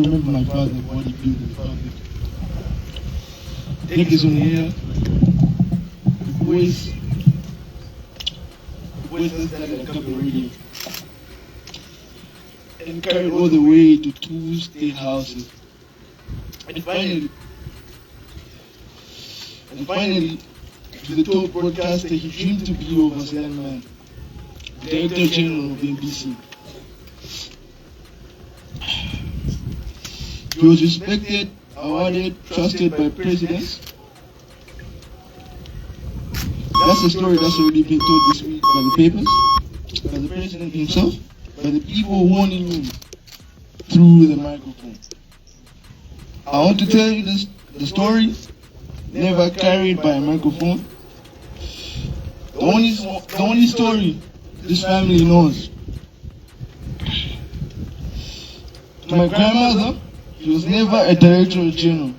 remember my father, what he built in public. Decades on the air, the voice that started at Capital Radio and carried all the way to two state houses. And finally, to the top broadcaster he dreamed to be of as a young man, Director General of MBC. He was respected, awarded, trusted by presidents. That's a story that's already been told this week by the papers, by the president himself, by the people warning him through the microphone. I want to tell you this, the story never carried by a microphone. The only story this family knows. To my grandmother, he was never a director general.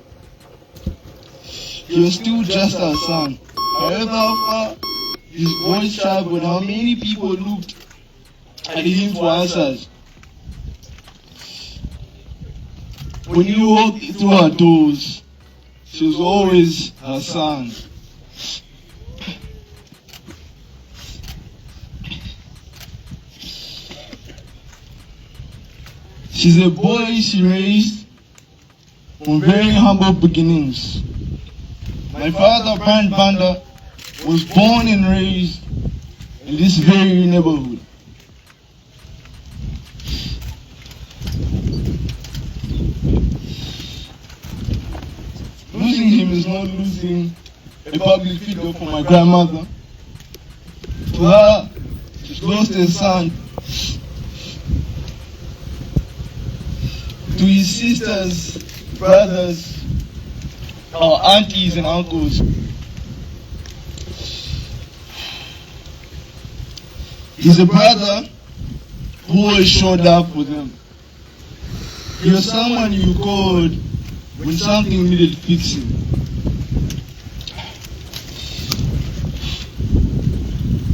He was still just our son. However far his voice traveled, how many people looked at him for answers. When you walked through our doors, she was always her son. She's a boy she raised from very humble beginnings. My father, Brian Banda, was born and raised in this very neighborhood. Losing him is not losing a public figure for my grandmother. To her, she's lost a son. To his sisters, brothers, our aunties and uncles, he's a brother who always showed up for them. He was someone you called when something needed fixing.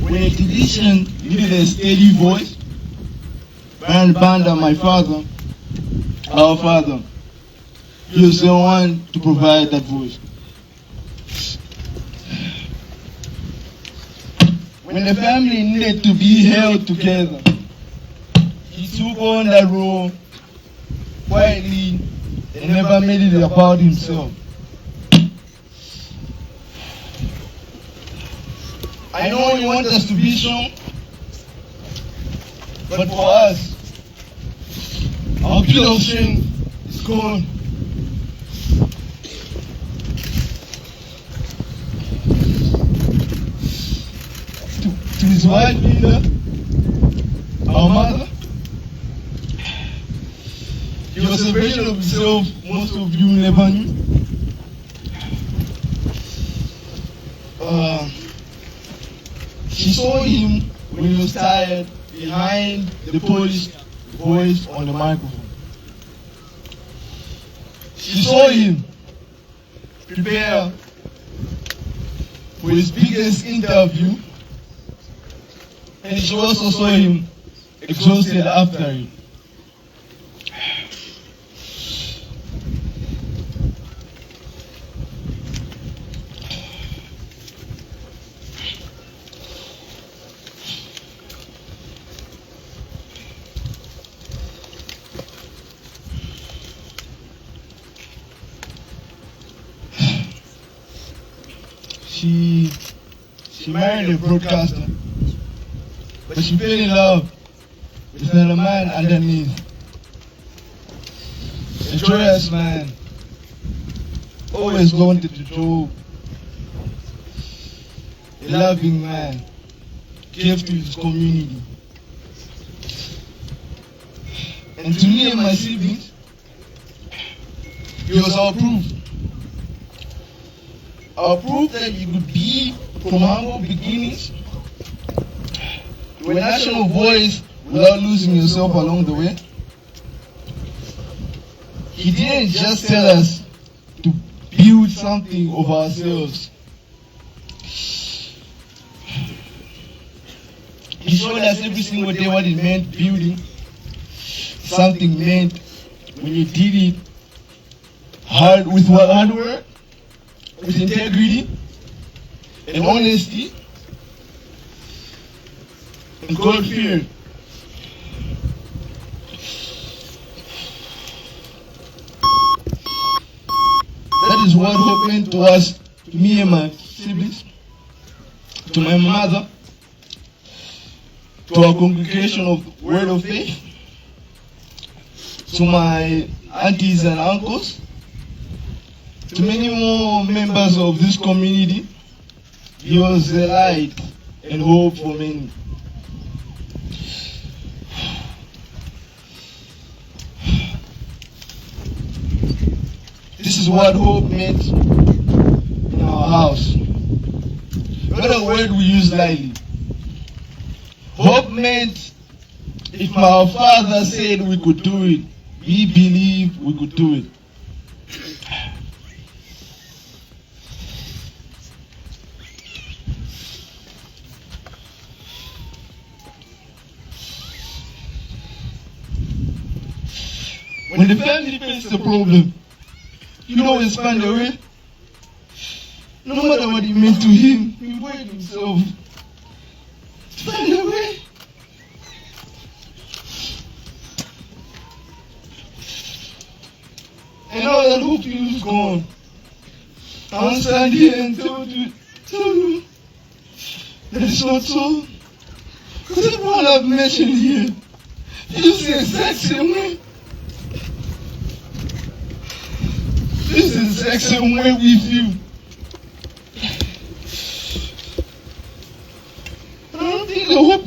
When a tradition needed a steady voice, Brian Banda, my father, our father, he was the one to provide that voice. When the family needed to be held together, he took on that role quietly and never made it about himself. I know you want us to be strong, but for us, our pillar of strength is gone. To his wife, Linda, our mother, he was a version of himself most of you never knew. She saw him when he was tired behind the polished voice on the microphone. She saw him prepare for his biggest interview, and she also saw him exhausted after it. She married a broadcaster, but she fell in love with another man underneath. A joyous man, always wanted to joke. A loving man, gave to his community. And to me and my siblings, he was our proof. Our proof that you could be from humble beginnings to a national voice without losing yourself along the way. He didn't just tell us to build something of ourselves. He showed us every single day what it meant building something meant When you did it hard with hard work, with integrity and honesty and God fear. That is what hope meant to us, to me and my siblings, to my mother, to our congregation of Word of Faith, to my aunties and uncles, to many more members of this community. He was the light and hope for many. This is what hope meant in our house. Not a word we use lightly. Hope meant if my father said we could do it, we believe we could do it. When the family faces a problem, you always find a way. No matter what it meant to him, he worked himself to find a way. And now that hope is gone, I want to stand here and tell you that it's not so. Because everyone I've mentioned here feels the exact same way. This is the exact same way we feel. I don't think the hope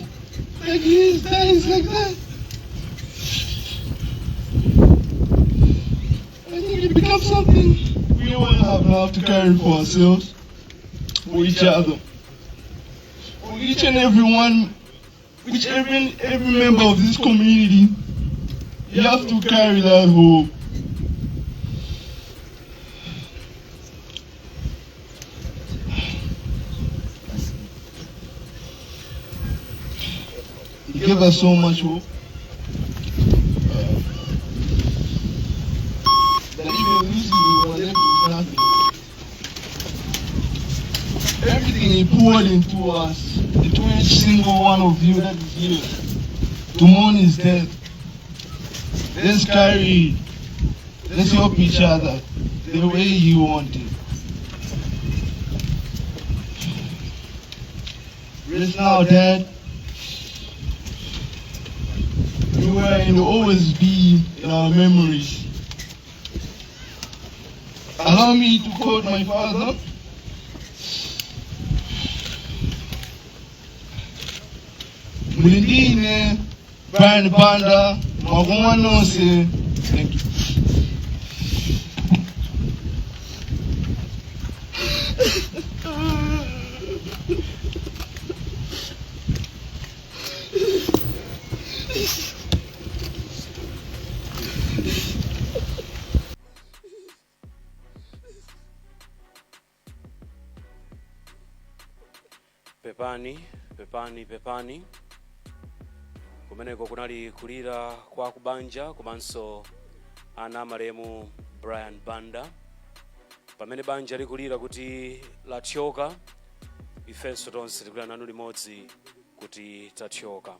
like his dies like that. I think it becomes something we all have now to carry for ourselves, for each other, for each and every one, which every member of this community, you have to carry that hope. He gave us so much hope that even losing, we were left with nothing. Everything he poured into us, into each single one of you that is here, to mourn his death. Let's carry it. Let's help each other the way you want it. Rest now, Dad. You will and will always be in our memories. Allow me to quote my father. Muli ndi ine Brian Banda, mwakoma nonse. Thank you. Pepani, pepani, pepani. Kumeneko kunali kulira kwa kubanja komanso ana malemu Brian Banda. Pamene banja likulira kuti lathyoka, ifenso tonse tikulira nanu limodzi kuti tathyoka.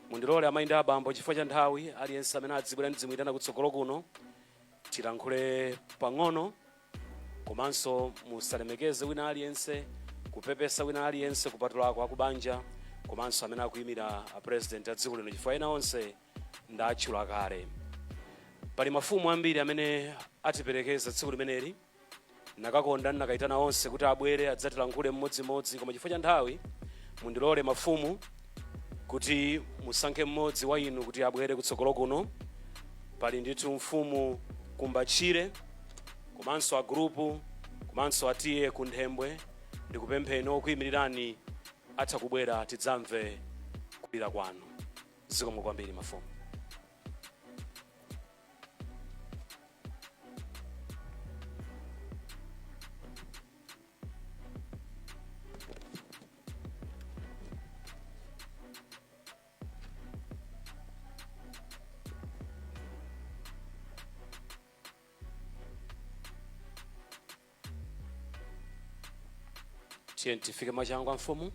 Mundilole, amayi ndi abambo, chifukwa cha nthawi, aliyense amene adzibwera ndizimuyitana kutsogolo kuno, tilankhule pang'ono. Komanso musalemekeze wina aliyense, kupepesa wina aliyense kupatulako akubanja komanso amene akuyimira a president a dziko lino, chifukwa ena onse ndatchula kale. Pali mafumu ambiri amene atiperekeza tsiku limeneli. Nakakonda nakayitana onse kuti abwere adzatilankhule mmodzimodzi, koma chifukwa cha nthawi, mundilole mafumu kuti musankhe mmodzi wa inu kuti abwere kutsogolo kuno. Pali ndithu mfumu Kumbatchire komanso a group komanso atiye Kunthembwe. Ndikupempheni, okuyimirirani atha kubwera, tidzamve kulira kwanu. Zikomo kwambiri, mafumu. Tiye tifike mwachangu a mfumu.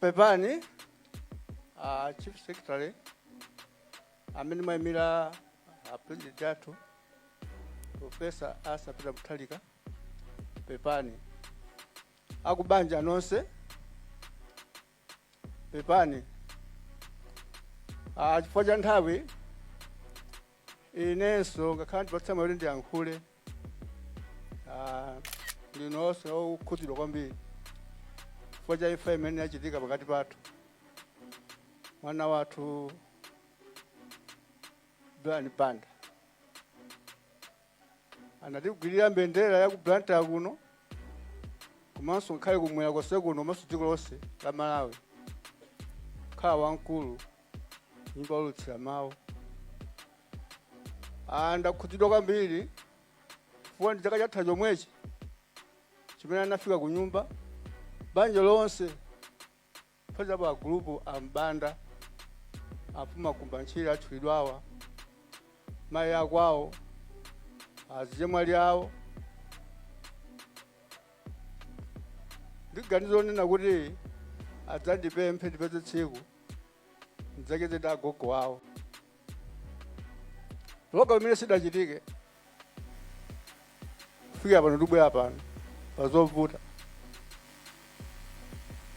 Pepani, Chief Secretary amene mwayimira President athu Professor Arthur Peter Mutharika, pepani. Akubanja nonse, pepani. Chifukwa cha nthawi, inenso ngakhale ndipatsa kuti ndiyankhule, ndinonse okhudzidwa kwambiri chifukwa cha imfa imene yachitika pakati pathu, mwana wathu Brian Banda anatigwirira mbendera ya ku Blantyre kuno, komanso ngakhale kumwera konse kuno, komanso dziko lonse la Malawi, khala wamkulu nyumba yolutsira mawu. Ndakhudzidwa kwambiri chifukwa ndi chaka chatha chomwechi chimene anafika ku nyumba, banja lonse phazapo agulupu ambanda afuma kumba ntchire atchulidwawa, mayi akwawo, azichemwali awo. Ndiganizo lonena kuti adzandipemphe ndipeze tsiku ndidzacheze ndi agogo awo. Program imene sidachitike kufikira pano, ndibwera pano pazovuta.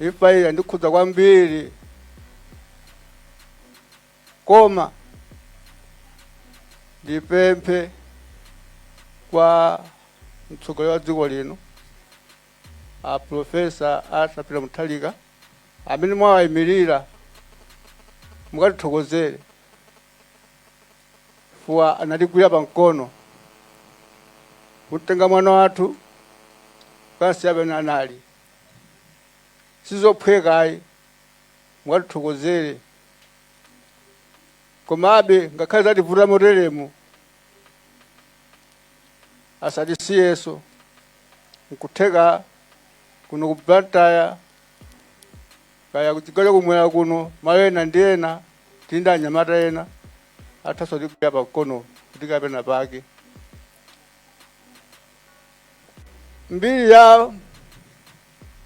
Imfa iyi yandikhudza kwambiri, koma ndipemphe kwa mtsogoleri wa dziko lino a Professor Arthur Peter Mutharika amene mwawayimirira, mukatithokozere fuwa anatigwira pamkono kutenga mwana wathu kansi amene anali sizophwekayi, mukatithokozere. Komabe ngakhale zativuta moteremu, asatisiyeso. Nkutheka kuno ku Blantyre kaya kuchigawo chakumwera kuno, malo ena ndi ena, tili ndi anyamata ena athaso tigwira pamkono kuti kapena pake. Mbiri ya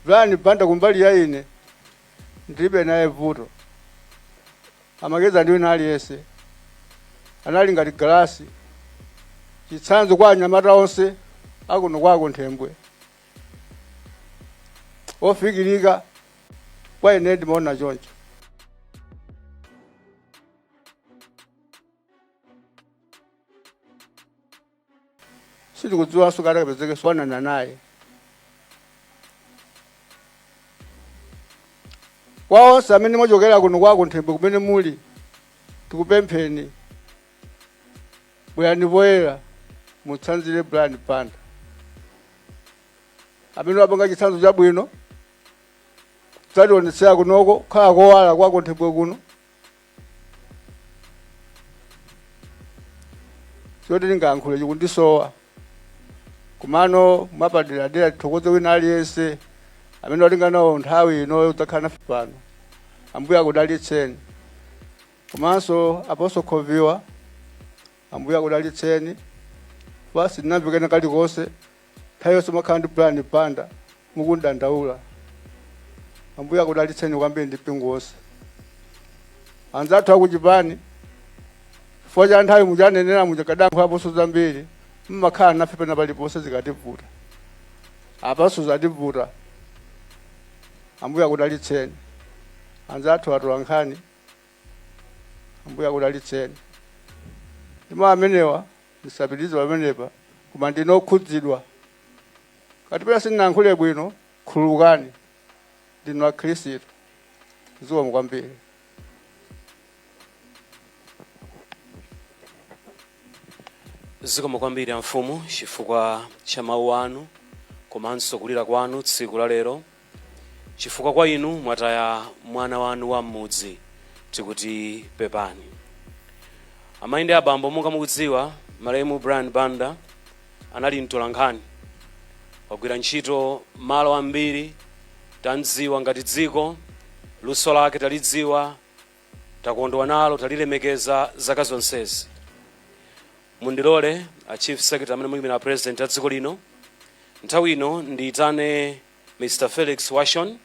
Brian Banda kumbali ya ine ndilibe naye vuto. Amakeza ndi wina aliyense, anali ngati galasi, chitsanzo kwa anyamata onse akuno kwako Nthembwe, ofikirika. Kwa ine ndimaona choncho. Sitikudziwanso kati akapezeke sowanana naye. Kwa onse amene mwachokera kuno kwako Nthembwe kumene muli, tikupempheni, bwerani poyera mutsanzire Brian Banda amene wapanga chitsanzo chabwino kudzationetsera kunoko kukhala kowala kwako Nthembwe kuno. Choti ndingayankhule chikundisowa, kumano mwapaderadera tithokoze wina aliyense amene watenga nawo nthawi ino udzakhala nafe pano. Ambuye akudalitseni. Komanso apostle Khoviwa, Ambuye akudalitseni. Basi ndinamvikena kalikonse nthawi yonse mwakhala ndi Brian Banda mukundandaula. Ambuye akudalitseni kwambiri ndi mpingo wonse. Anzathu akuchipani, chifukwa cha nthawi muchanenera muchakadankhulaponso zambiri, mmakhala nafe pena paliponse zikativuta. Apanso zativuta, Ambuye akudalitseni. Anzathu atolankhani, Ambuye akudalitseni. Ndimo amenewa ndisapitirize pamenepa, koma ndinokhudzidwa kati pena sindinayankhule bwino, khululukani, ndinu akhristu. Zikomo kwambiri. Zikomo kwambiri amfumu chifukwa cha mawu anu komanso kulira kwanu tsiku la lero, chifukwa kwa inu mwataya mwana wanu wa m'mudzi. Tikuti pepani. Amayi ndi abambo, monga mukudziwa, malemu Brian Banda anali mtolankhani. Wagwira ntchito malo ambiri, tamdziwa ngati dziko, luso lake talidziwa, takondwa nalo, talilemekeza zaka zonsezi. Mundilole, a Chief Secretary amene muyimira President a dziko lino, nthawi ino ndiyitane Mr Felix Washon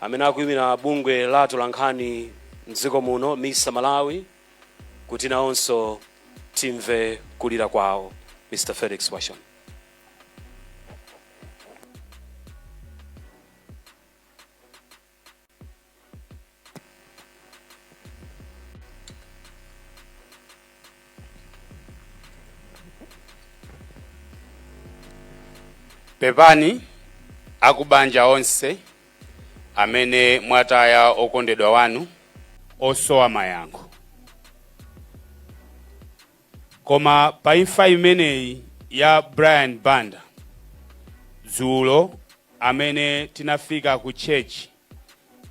amene akuyimira bungwe la atolankhani mdziko muno, MISA Malawi, kuti nawonso timve kulira kwawo. Mr Felix Washon. Pepani akubanja onse amene mwataya okondedwa wanu osowa mayankho. Koma pa imfa imeneyi ya Brian Banda dzulo, amene tinafika ku church,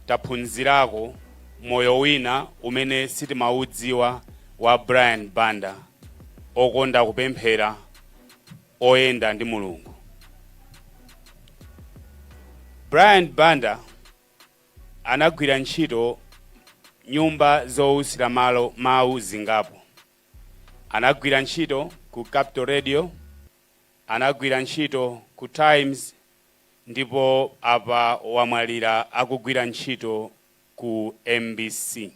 taphunzirako moyo wina umene sitimaudziwa wa Brian Banda, okonda kupemphera, oyenda ndi Mulungu. Brian Banda anagwira ntchito nyumba zowulutsira malo mawu zingapo. Anagwira ntchito ku Capital Radio, anagwira ntchito ku Times, ndipo apa wamwalira akugwira ntchito ku MBC.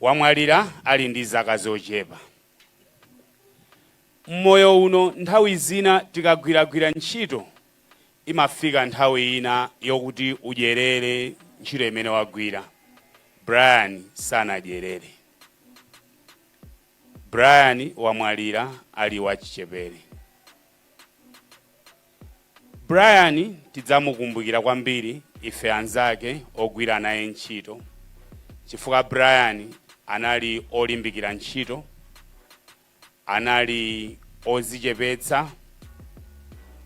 Wamwalira ali ndi zaka zochepa. Mmoyo uno nthawi zina tikagwiragwira ntchito, imafika nthawi ina yokuti udyerere ntchito imene wagwira. Brian sanadyerere. Brian wamwalira ali wachichepere. Brian tidzamukumbukira kwambiri ife anzake ogwira naye ntchito, chifukwa Brian anali olimbikira ntchito, anali ozichepetsa,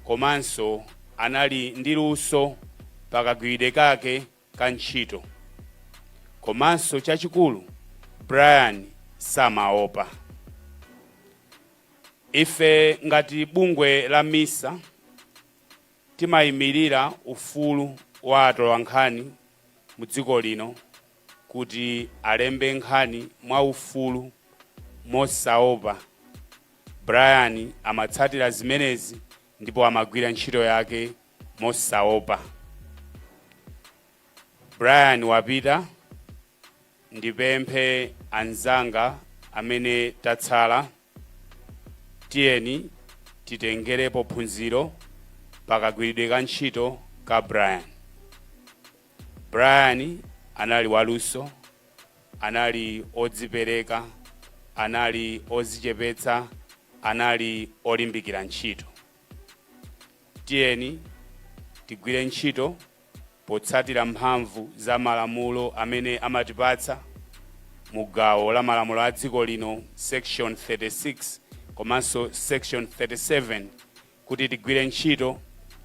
komanso anali ndi luso pakagwiridwe kake ka ntchito. Komanso chachikulu, Brian samaopa. Ife ngati bungwe la MISA timayimirira ufulu wa atolankhani mu dziko lino kuti alembe nkhani mwa ufulu mosaopa. Brian amatsatira zimenezi ndipo amagwira ntchito yake mosaopa. Brian wapita. Ndipemphe anzanga amene tatsala, tiyeni titengerepo phunziro pakagwiridwe ka ntchito ka Brian. Brian anali waluso, anali odzipereka, anali ozichepetsa, anali olimbikira ntchito. Tiyeni tigwire ntchito potsatira mphamvu za malamulo amene amatipatsa mu gawo la malamulo a dziko lino, section 36 komanso section 37, kuti tigwire ntchito,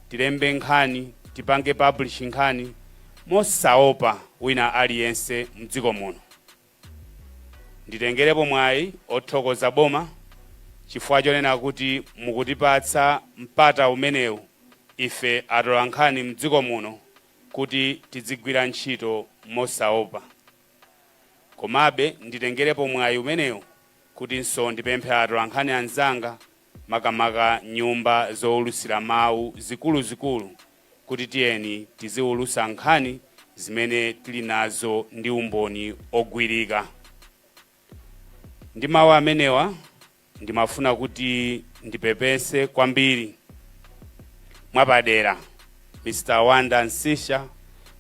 tilembe nkhani, tipange publish nkhani mosaopa wina aliyense mdziko muno. Nditengerepo mwayi othokoza boma chifukwa chonena kuti mukutipatsa mpata umenewu ife atolankhani mdziko muno kuti tizigwira ntchito mosaopa. Komabe nditengerepo mwayi umenewu kutinso ndipemphe atolankhani anzanga, makamaka nyumba zowulutsira mawu zikuluzikulu, kuti tiyeni tiziwulutsa nkhani zimene tili nazo ndi umboni ogwirika. Ndi mawu amenewa ndimafuna kuti ndipepese kwambiri mwapadera Mr Wanda Msisha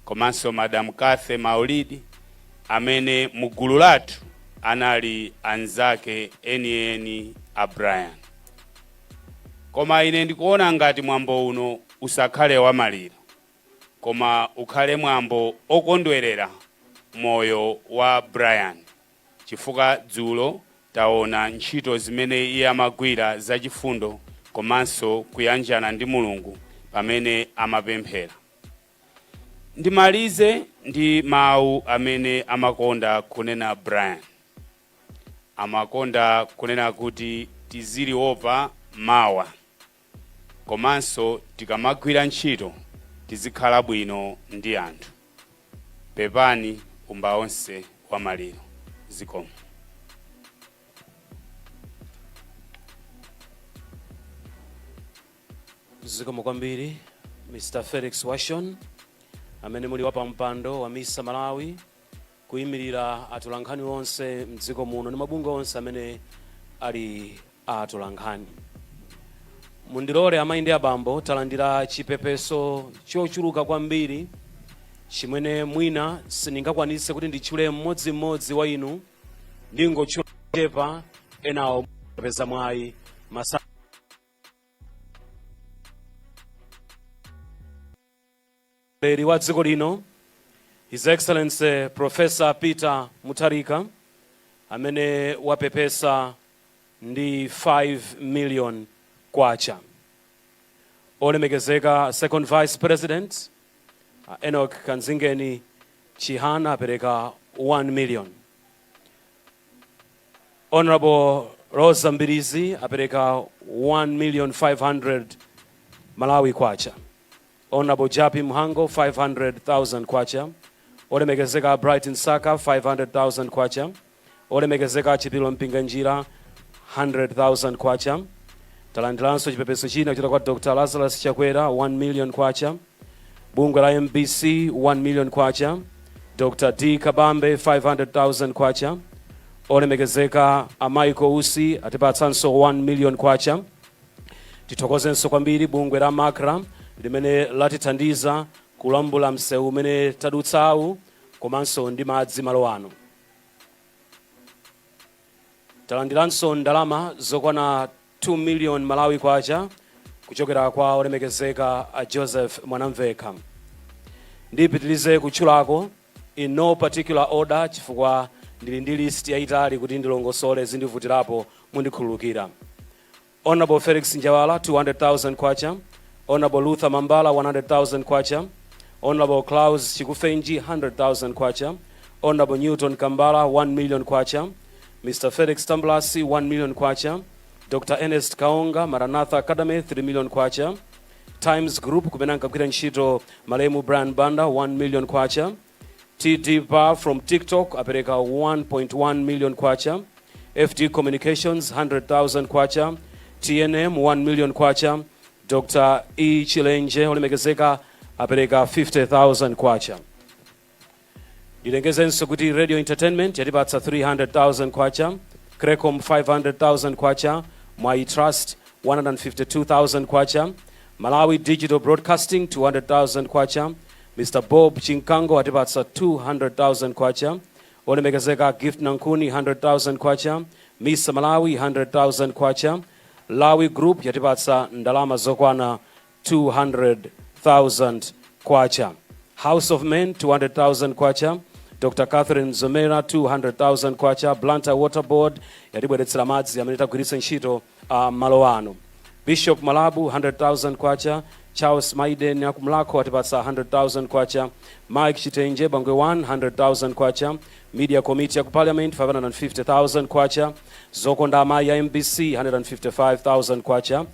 komanso Madam Cathy Maulidi amene mugulu lathu anali anzake enieni a Brian. Koma ine ndikuona ngati mwambo uno usakhale wamaliro, koma ukhale mwambo okondwerera moyo wa Brian, chifukwa dzulo taona ntchito zimene iye amagwira zachifundo komanso kuyanjana ndi Mulungu pamene amapemphera. Ndimalize ndi mawu amene amakonda kunena Brian. Amakonda kunena kuti tiziliopa mawa. Komanso tikamagwira ntchito tizikhala bwino ndi anthu. Pepani umba onse wa maliro. Zikomo. Zikomo kwambiri, Mr Felix Washon, amene muli wapampando wa MISA Malawi, kuyimirira atolankhani onse mdziko muno ndi mabungwe onse amene ali a atolankhani. Mundilole, amayi ndi abambo, talandira chipepeso chochuluka kwambiri chimene mwina sindingakwanise kuti nditchule mmodzimmodzi wa inu, ndingotchula chepa, enawo peza mwayi masa. Mtsogoleri wa dziko lino, His Excellency Professor Peter Mutharika, amene wapepesa ndi 5 million kwacha. Olemekezeka Second Vice President Enoch Kanzingeni Chihana apereka 1 million. Honorable Rosa Mbirizi apereka 1 million 500 Malawi kwacha. Honorable Jappie Mhango, 500,000 kwacha. Olemekezeka Brighton Saka, 500,000 kwacha. Olemekezeka Chipilo Mpinganjira, 100,000 kwacha. Talandiranso chipepeso china kuchokera kwa Dr Lazarus Chakwera, 1 million kwacha. Bungwe la MBC, 1 million kwacha. Dr D Kabambe, 500,000 kwacha. Olemekezeka a Michael Usi atipatsanso 1 million kwacha. Tithokozenso kwambiri bungwe la MACRA limene latithandiza kulambula msewu umene tadutsawu komanso ndi madzi malo ano. Talandiranso ndalama zokwana 2 million Malawi kwacha kuchokera kwa olemekezeka a Joseph Mwanamvekha. Ndipitilize kutchulako in no particular order chifukwa ndili ndi list yayitali, kuti ndilongosole zindivutirapo, mundikhululukira. Honorable Felix Njawala, 200,000 kwacha. Honorable Luther Mambala, 100,000 kwacha. Honorable Klaus Chikufenji, 100,000 kwacha. Honorable Newton Kambala, 1 million kwacha. Mr Felix Tamblasi, 1 million kwacha. Dr Ernest Kaonga, Maranatha Academy, 3 million kwacha. Times Group, kumene ankagwira ntchito malemu Brian Banda, 1 million kwacha. TD Bar from TikTok apereka 1.1 million kwacha. FD Communications, 100,000 kwacha. TNM, 1 million kwacha. Dr E Chilenje, olemekezeka, apereka 50,000 kwacha. Ndilengezenso kuti Radio Entertainment yatipatsa 300,000 kwacha, Crecom 500,000 kwacha, Mwai Trust 152,000 kwacha, Malawi Digital Broadcasting 200,000 kwacha. Mr Bob Chinkango atipatsa 200,000 kwacha. Olemekezeka Gift Nankuni, 100,000 kwacha. Misa Malawi, 100,000 kwacha. Lawi Group yatipatsa ndalama zokwana 200,000 kwacha. House of Men, 200,000 kwacha. Dr Catherine Zomera, 200,000 kwacha. Blantyre Water Board yatibweretsera madzi amene tagwiritsa ntchito malo ano. Bishop Malabu, 100,000 kwacha. Charles Maiden akumlako atipatsa 100,000 kwacha. Mike Chitenje Bangwe 1, 100,000 kwacha. Media Committee ya ku Parliament, 550,000 kwacha. Zokonda Amayi ya MBC, 155,000 kwacha.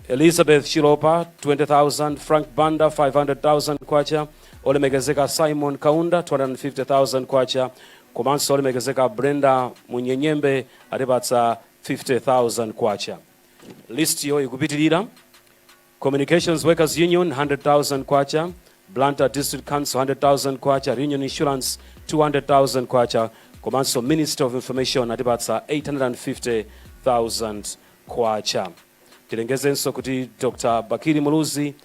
Elizabeth Chilopa, 20,000. Frank Banda, 500,000 kwacha. Olemekezeka Simon Kaunda, 250,000 kwacha. Komanso olemekezeka Brenda Munyenyembe atipatsa 50,000 kwacha. List yo ikupitilira. Communications Workers Union, 100,000 kwacha. Blantyre District Council, 100,000 kwacha. Reunion Insurance, 200,000 kwacha. Komanso Minister of Information atipatsa 850,000 kwacha. Tilengezenso kuti Dr Bakili Muluzi,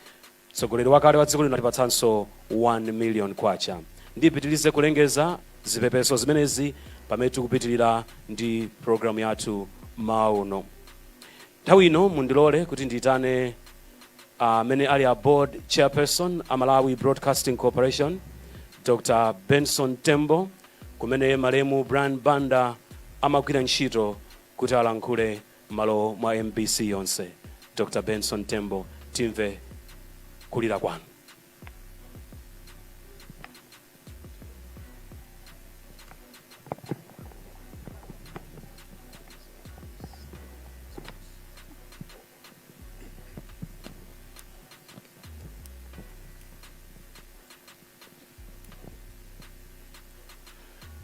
mtsogoleri wakale wa dziko lino, atipatsanso 1 million kwacha. Ndipitilize kulengeza zipepeso zimenezi pamene tikupitilira ndi programu yathu mauno. Nthawi ino mundilole kuti ndiyitane amene ali a board chairperson a Malawi Broadcasting Corporation, Dr Benson Tembo, kumene malemu Brian Banda amagwira ntchito, kuti alankhule malo mwa MBC yonse. Dr Benson Tembo, timve kulira kwanu.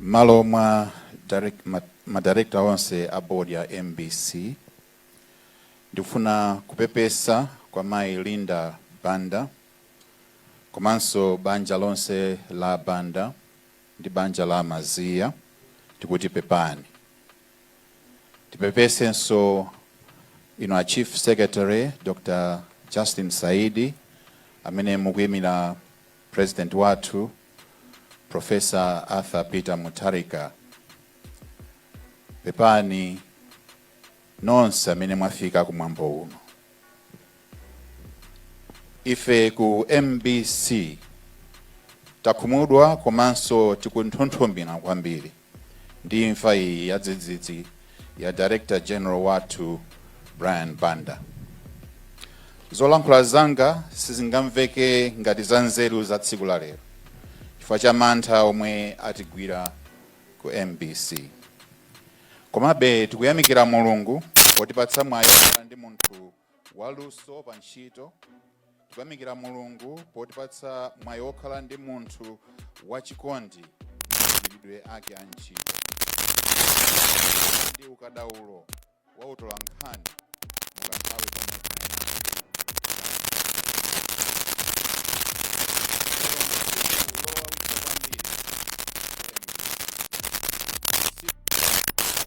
Malo mwa madirector onse a board ya MBC, ndikufuna kupepesa kwa Mayi Linda Banda komanso banja lonse la Banda ndi banja la Maziya. Tikuti pepani. Tipepesenso ino a Chief Secretary Dr. Justin Saidi amene mukuyimira President wathu Professor Arthur Peter Mutharika. Pepani nonse amene mwafika kumwambo uno. Ife ku MBC takhumudwa komanso tikunthunthumira kwambiri ndi imfa iyi yadzidzidzi ya Director General wathu Brian Banda. Zolankhula zanga sizingamveke ngati za nzeru za tsiku la lero chifukwa cha mantha omwe atigwira ku MBC. Komabe tikuyamikira Mulungu potipatsa mwayi wokhala ndi munthu waluso pa ntchito. Tikuyamikira Mulungu potipatsa mwayi wokhala ndi munthu wachikondi magwiridwe ake a ntchito ndi ukadaulo wa utolankhani mukanthawi komwe tinali. Lowawitsa kwambiri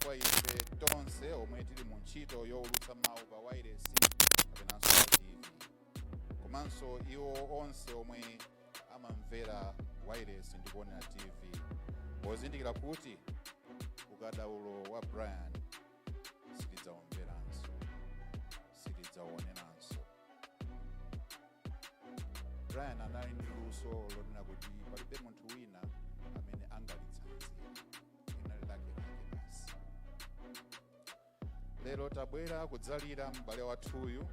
kwa ife tonse omwe tili mu ntchito yowulutsa mawu pa wailesi kapenanso pa TV, komanso iwo onse omwe amamvera wailesi ndi kuonera TV, pozindikira kuti ukadaulo wa Brian sitidzaumveranso, sitidzauoneranso. Brian anali ndi luso lonena kuti palibe munthu wina amene angalitsanzire, linali lake lake basi. Lero tabwera kudzalira m'bale wathuyu,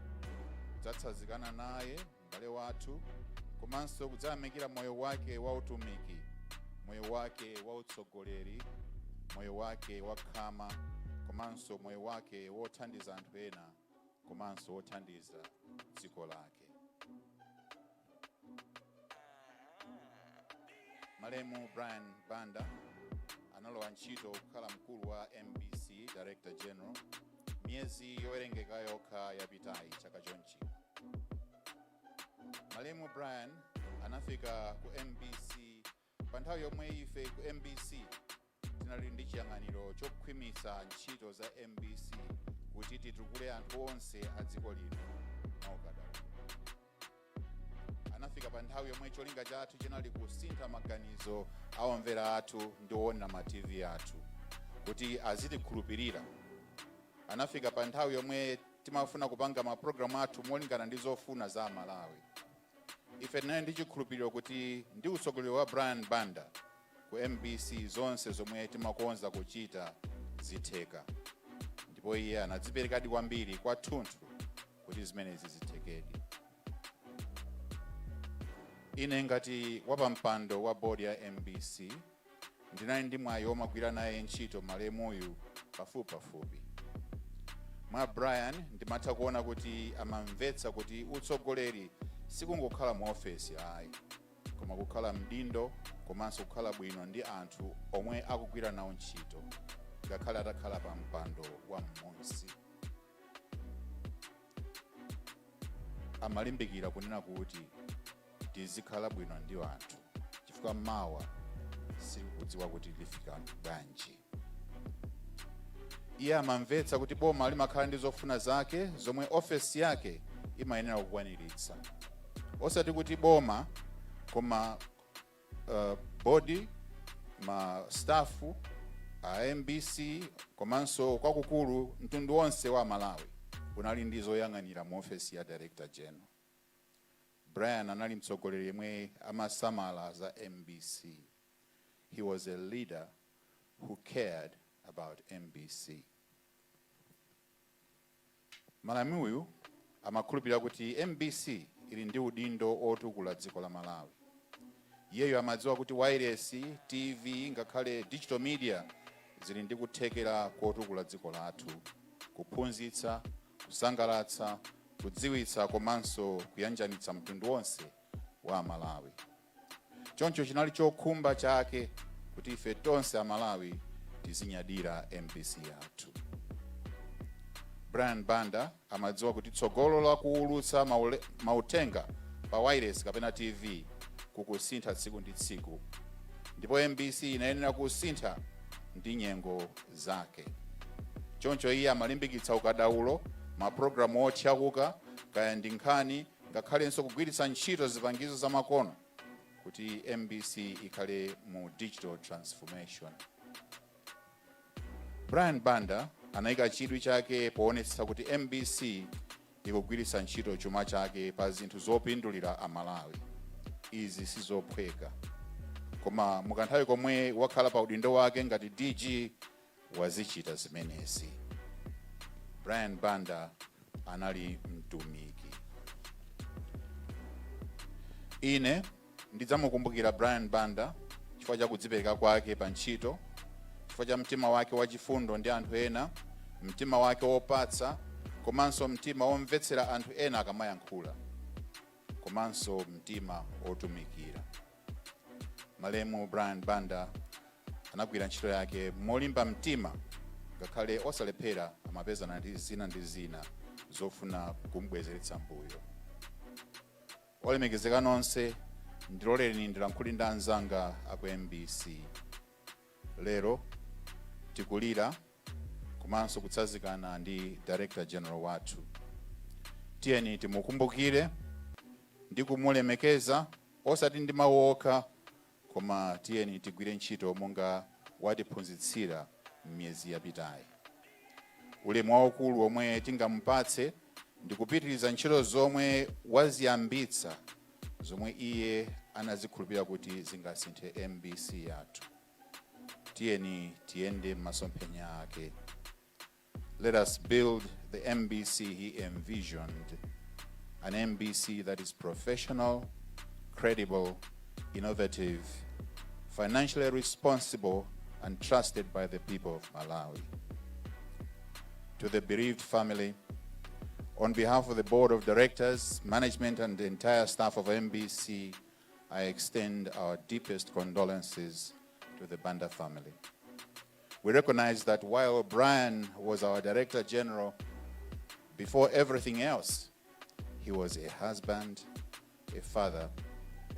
kudzatsanzikana naye m'bale wathu, komanso kudzayamikira moyo wake wa utumiki, moyo wake wa utsogoleri, moyo wake wakhama, komanso moyo wake wothandiza anthu ena komanso wothandiza dziko lake. Malemu Brian Banda analowa ntchito kukhala mkulu wa MBC, Director General, miyezi yowerengeka yokha yapitayi chaka chonchi. Malemu Brian anafika ku MBC pa nthawi yomwe ife ku MBC tinali ndi chiyang'aniro chokhwimitsa ntchito za MBC kuti titukule anthu onse a dziko lino mwaukadaulo. Anafika pa nthawi yomwe cholinga chathu chinali kusintha maganizo a omvera athu ndi owonera ma TV athu kuti azitikhulupirira. Anafika pa nthawi yomwe timafuna kupanga mapulogalamu athu molingana ndi zofuna za Amalawi. Ife tinali ndi chikhulupiriro kuti ndi utsogoleri wa Brian Banda ku MBC, zonse zomwe timakonza kuchita zitheka, ndipo iye anadziperekadi kwambiri kwathunthu kuti zimenezi zithekedi. Ine ngati wapampando wa board ya MBC ndinali ndi mwayi womagwira naye ntchito malemuyu pafupipafupi. Mwa Brian ndimatha kuona kuti amamvetsa kuti utsogoleri sikungokhala mu ofesi ayi, koma kukhala mdindo komanso kukhala bwino ndi anthu omwe akugwira nawo ntchito, ngakhale atakhala pa mpando wa m'munsi. Amalimbikira kunena kuti tizikhala bwino ndi anthu chifukwa mawa sikudziwa kuti lifika bwanji. Iye amamvetsa kuti boma limakhala ndi zofuna zake zomwe ofesi yake imayenera kukwaniritsa, osati kuti boma koma board, ma staff a MBC, komanso kwakukulu mtundu wonse wa Malawi unali ndi zoyang'anira mu ofesi ya Director General. Brian anali mtsogoleri yemwe amasamala za MBC. He was a leader who cared about MBC. Malemuyu amakhulupirira kuti MBC ili ndi udindo otukula dziko la Malawi. Iyeyo amadziwa kuti wireless, TV, ngakhale digital media zili ndi kuthekera kotukula dziko lathu, kuphunzitsa, kusangalatsa, kudziwitsa komanso kuyanjanitsa mtundu wonse wa Malawi. Choncho chinali chokhumba chake kuti Kuti ife tonse Amalawi tizinyadira MBC yathu. Brian Banda amadziwa kuti tsogolo la kuulutsa mauthenga pa wireless kapena TV kukusintha tsiku ndi tsiku, ndipo MBC inayenera kusintha ndi nyengo zake. Choncho iye amalimbikitsa ukadaulo, mapulogalamu otchakuka, kaya ndi nkhani, ngakhalenso kugwiritsa ntchito zipangizo zamakono kuti MBC ikhale mu digital transformation. Brian Banda anayika chidwi chake poonetsetsa kuti MBC ikugwiritsa ntchito chuma chake pa zinthu zopindulira Amalawi. Izi sizophweka, koma mukanthawi komwe wakhala pa udindo wake ngati DG, wazichita zimenezi. Brian Banda anali mtumiki. Ine ndidzamukumbukira Brian Banda chifukwa cha kudzipereka kwake pa ntchito, chifukwa cha mtima wake wachifundo ndi anthu ena, mtima wake wopatsa, komanso mtima womvetsera anthu ena akamayankhula, komanso mtima wotumikira. Malemu Brian Banda anagwira ntchito yake molimba mtima, ngakhale osalephera amapezana ndi zina ndi zina zofuna kumubwezeretsa mbuyo. Olemekezeka nonse, ndiloleni ndilankhule ndi anzanga aku MBC. Lero tikulira komanso kutsazikana ndi Director General wathu. Tiyeni timukumbukire ndi kumulemekeza, osati ndi mawu okha, koma tiyeni tigwire ntchito monga watiphunzitsira m'miyezi yapitayi. Ulemu waukulu omwe tingamupatse ndi kupitiriza ntchito zomwe waziyambitsa, zomwe iye anazikhulupirira kuti zingasinthe MBC yathu. Tiyeni tiyende m'masomphenya ake. Let us build the MBC he envisioned, an MBC that is professional, credible, innovative, financially responsible and trusted by the people of Malawi. To the bereaved family, on behalf of the board of directors, management and the entire staff of MBC, I extend our deepest condolences to the Banda family. We recognize that while Brian was our Director General, before everything else, he was a husband, a father,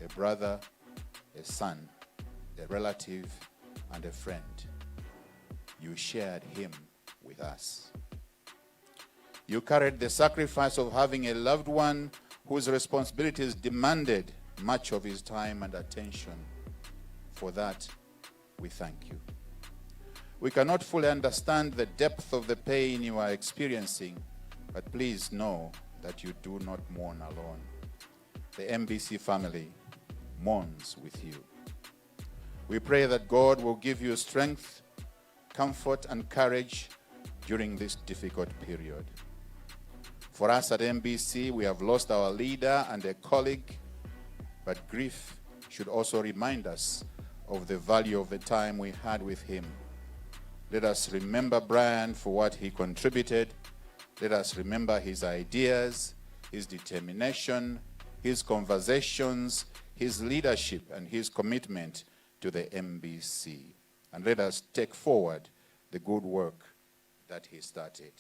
a brother, a son, a relative, and a friend. You shared him with us. You carried the sacrifice of having a loved one whose responsibilities demanded much of his time and attention. For that, we thank you. We cannot fully understand the depth of the pain you are experiencing, but please know that you do not mourn alone. The MBC family mourns with you. We pray that God will give you strength, comfort, and courage during this difficult period. For us at MBC, we have lost our leader and a colleague, but grief should also remind us of the value of the time we had with him. Let us remember Brian for what he contributed. Let us remember his ideas, his determination, his conversations, his leadership, and his commitment to the MBC. And let us take forward the good work that he started.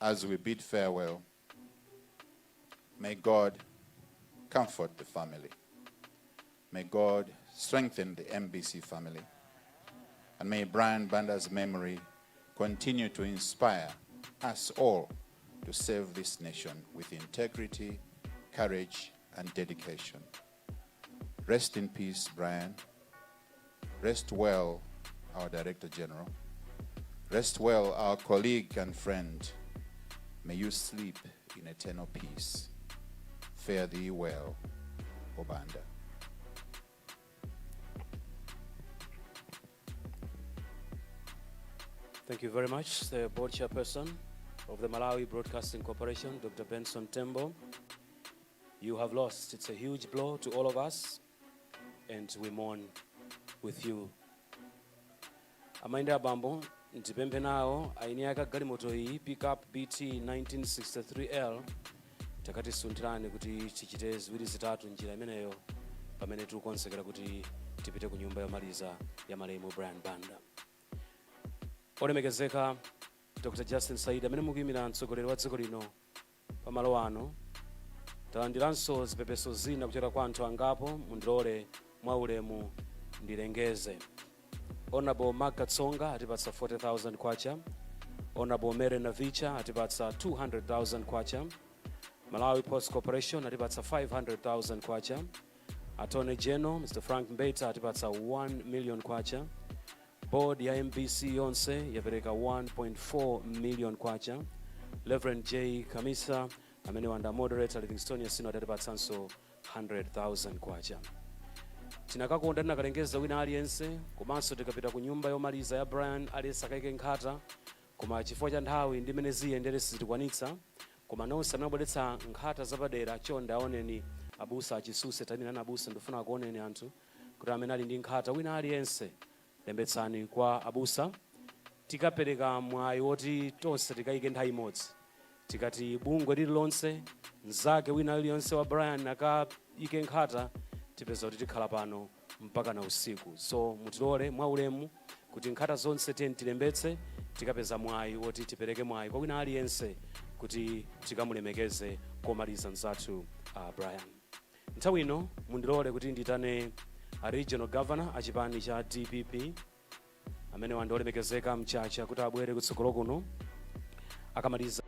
As we bid farewell, may God comfort the family. May God strengthen the MBC family. And may Brian Banda's memory continue to inspire us all to serve this nation with integrity, courage, and dedication. Rest in peace, Brian. Rest well, our Director General. Rest well, our colleague and friend. May you sleep in eternal peace. Fare thee well, O Banda. Thank you very much, the board chairperson of the Malawi Broadcasting Corporation, Dr. Benson Tembo. You have lost. It's a huge blow to all of us, and we mourn with you. Amayi ndi abambo, ndipemphe nawo eni ake galimoto iyi, pickup BT 1963L. Takatisunthirani kuti tichite ziwiri zitatu njira imeneyo pamene tikukonzekera kuti tipite ku nyumba yomaliza ya malemu Brian Banda. Olemekezeka Dr Justin Said, amene mukuyimira mtsogoleri wa dziko lino pamalo ano, talandiranso zipepeso zina kuchokera kwa anthu angapo. Mundilole mwaulemu ndilengeze: Honorable Mark Katsonga atipatsa 40,000 kwacha, Honorable Mary Navicha atipatsa 200,000 kwacha, Malawi Post Corporation atipatsa 500,000 kwacha, Attorney General Mr Frank Mbeta atipatsa 1 million kwacha, board ya MBC yonse yapereka 1.4 million kwacha, Reverend J Kamisa amene wanda moderator Livingstonia Synod atipatsanso 100,000 kwacha. Tinakakonda tinakalengeza wina aliyense, komanso tikapita ku nyumba yomaliza ya Brian aliyense akayike nkhata, koma chifukwa cha nthawi ndi mmene ziyendere sitikwanitsa. Koma nonse amene abweretsa nkhata zapadera, chonde aoneni abusa achisuse tanena abusa, ndifuna akuoneni anthu kuti amene ali ndi nkhata wina aliyense lembetsani kwa abusa. Tikapereka mwayi woti tonse tikayike nthawi imodzi. Tikati bungwe lililonse, mnzake wina aliyonse wa Brian akayike nkhata, tipeza kuti tikhala pano mpaka na usiku. So mutilole mwaulemu kuti nkhata zonse tiye tilembetse. Tikapeza mwayi woti tipereke mwayi kwa wina aliyense kuti tikamulemekeze komaliza mzathu Brian. Nthawi ino mundilole kuti nditane a regional governor achipani cha DPP, amene wandi olemekezeka Mchacha, kuti abwere kutsogolo kuno akamaliza.